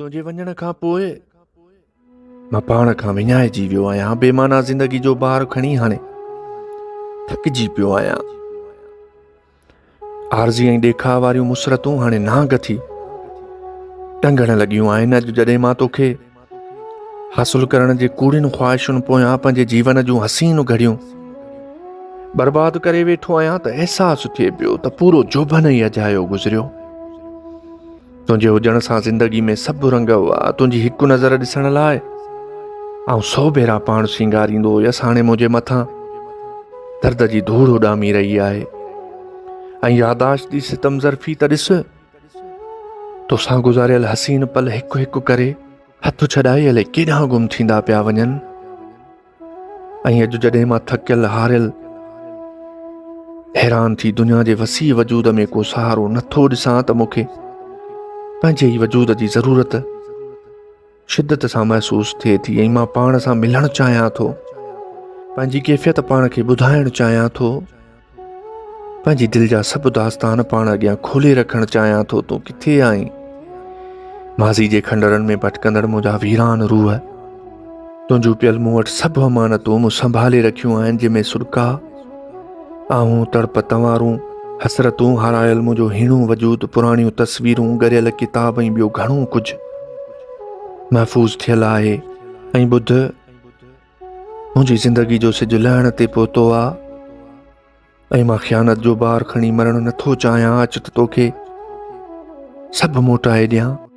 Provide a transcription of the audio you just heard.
تنهنجي وڃڻ کان پوء مان پاڻ کان وڃائجي ويو آهيان. بي معنيٰ زندگي جو بار کڻي هاڻي ٿڪجي پيو آهيان. عارضي ۽ ڏيکاء واريون مسرتون هاڻي نانگ ٿي ٽنگڻ لڳيون آهن. اڄ جڏهن مان توکي حاصل ڪرڻ جي ڪوڙين خواهشن پويان پنهنجي جيون جون حسين گهڙيون برباد ڪري ويٺو آهيان ته احساس ٿئي پيو ته پورو جوڀن ئي اجايو گذريو. تنهنجي هجڻ سان زندگي ۾ سڀ رنگ هئا. تنهنجي هڪ نظر ڏسڻ لاء آئون سو ڀيرا پاڻ سينگاريندو هيس. هاڻي منهنجي مٿان درد جي ڌوڙ اڏامي رهي آهي ۽ ياداشت جي ستم ظرفي ته ڏس، توسان گذاريل حسين پل هڪ هڪ ڪري هٿ ڇڏائي الائي ڪيڏانهن گم ٿيندا پيا وڃن. ۽ اڄ جڏهن مان ٿڪيل هاريل حيران ٿي دنيا جي وسيع وجود ۾ ڪو سهارو نٿو ڏسان ته مون کي پنهنجي ئي وجود جي ضرورت شدت سان محسوس ٿئي ٿي ۽ مان پاڻ سان ملڻ چاهيان ٿو، پنهنجي ڪيفيت پاڻ کي ٻڌائڻ چاهيان ٿو، پنهنجي دل جا سڀ داستان پاڻ اڳيان کولي رکڻ چاهيان ٿو. تون ڪٿي آهين؟ ماضي جي کنڊرن ۾ ڀٽڪندڙ منهنجا ويران روح، تنهنجون پيل مون وٽ سڀ امانتون مون سنڀالي رکيون آهن، جن ۾ سڏڪا، آهون، تڙپ، تنوارون، حسرتون، هارايل منهنجو هيڻو وجود، پراڻيون تصويرون، ڳريل ڪتاب ۽ ٻيو گهڻو ڪجهه محفوظ ٿيل آهي. ۽ ٻڌ! منهنجي زندگي جو سج لهڻ تي پهتو آ ۽ مان خيانت جو بار کڻي مرڻ نٿو چاهيان. اچ ته توکي سڀ موٽائي ڏيان.